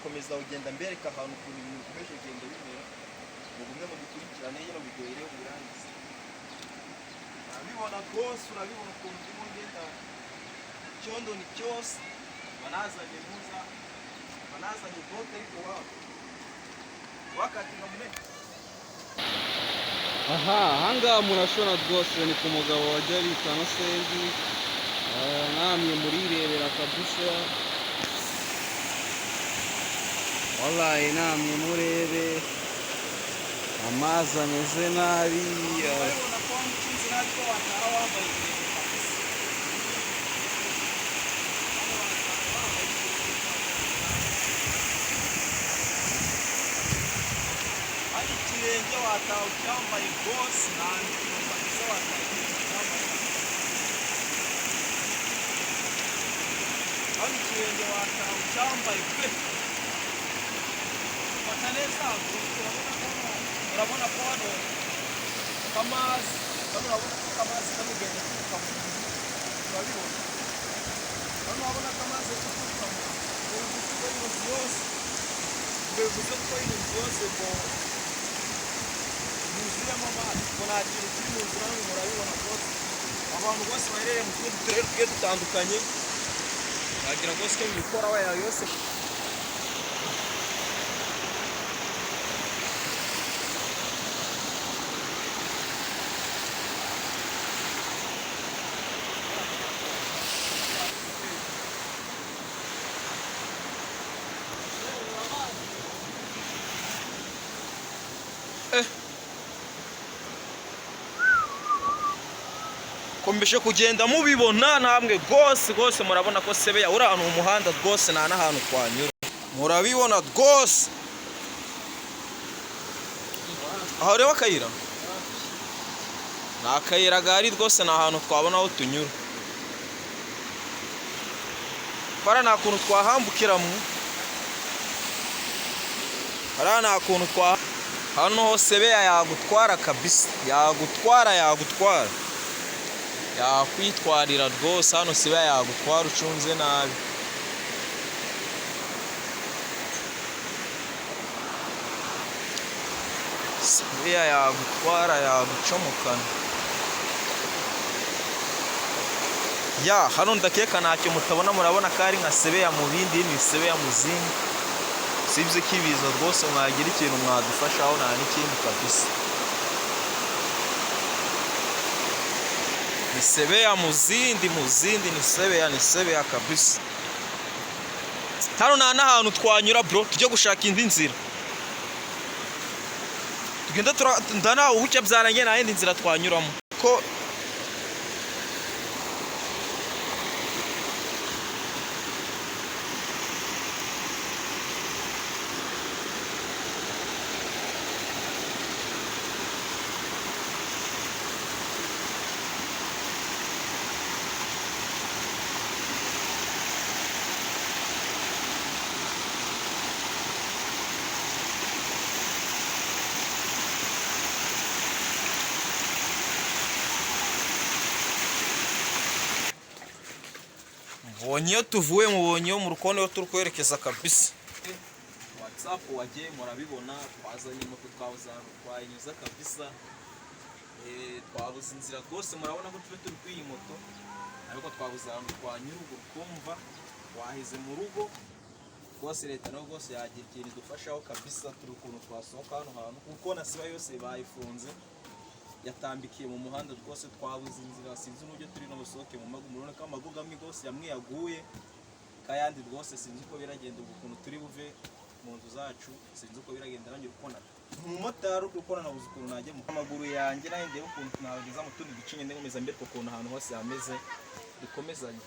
Gukomeza ugenda mbereka ahantu ukuntu ibintu bikomeje kugenda bimera. Mugumye mudukurikirane, ino video rero muyirangize. Urabibona rwose, urabibona ukuntu ndimo ngenda, icyondo ni cyose. Banazanye muza, banazanye bote, ariko wabo wakatinga munene. Aha ahangaha murashobora rwose ni ku mugabo wa Jarita na Sendi. Namwe murirebera kabisa, wallahi namwe murebe amazi ameze nabi. Urabibona ko wamukinze nabi, ko wataha wambaye ibirenge kabisa. Hano wataha wambaye ibirenge kabisa. Hano ikirenge wataha ucyambaye rwose, nta mikino kabisa, wataha ikirenge ucyambaye. Hano ikirenge wataha ucyambaye pe. Fata neza, urabona ko hano kamazi hano, urabona ko amazi kano genda aturuka mu nzu, urabibona. Hano urabona ko amazi ari guturuka mu nzu, bivuze ko ino nzu yose, bivuze ko ino nzu yose ngo yuzuyemo amazi, ngo nta kintu kiri mu nzu. Namwe murabibona rwose, abantu bose baherereye mu tundi turere tugiye dutandukanye, wagira rwose ko imikoro yayo yose. Komeje kugenda mubibona namwe rwose rwose, murabona ko sebeya uri ahantu mu muhanda rwose, nta n'ahantu twanyura, murabibona rwose. Aho reba akayira, ni akayira gahari rwose, ni ahantu twabona aho tunyura bara, nta kuntu twahambukiramo hariya, nta kuntu twa hano ho sebeya yagutwara kabisa, yagutwara, yagutwara, yakwitwarira rwose. Hano sebeya yagutwara ucunze nabi. Sebeya yagutwara, yagucomokana. Ya hano ndakeka ntacyo mutabona, murabona ko ari nka sebeya mu bindi, ni sebeya mu zindi. Sibye ko ibiza rwose mwagira ikintu mwadufashaho, nta n'ikindi kabisa. Ni sebeya mu zindi, mu zindi, ni sebeya, ni sebeya kabisa. Hano nta n'ahantu twanyura bro, tujye gushaka indi nzira tugenda ndana ubucya byarangiye, nta yindi nzira twanyuramo ko. Mubonye iyo tuvuye, mubonye iyo mu rukondo iyo turi kwerekeza kabisa. WhatsApp wagiye murabibona, twazanye moto, twabuze ahantu twayinyuza kabisa. Twabuze inzira rwose, murabona ko tube turi kuri iyi moto, ariko twabuze ahantu twanyura. Ubwo ukumva waheze mu rugo rwose. Leta nayo rwose yagira ikintu idufashaho kabisa, turi ukuntu twasohoka hano hantu, kuko na siba yose bayifunze, yatambikiye mu muhanda rwose, twabuze inzira, sinzi uburyo turi no busohoke mu mago. Murabona ko amago amwe rwose yamwe yaguye, kayandi rwose sinzi uko biragenda. Ubu ukuntu turi buve mu nzu zacu, sinzi uko biragenda. Nanjye ukona umumotari uri gukora, nabuze ukuntu najya mu amaguru yanjye, nanjye ndebe ukuntu nabageza mu tundi duce, ngende nkomeza mbereka ukuntu ahantu hose hameze, dukomezanye.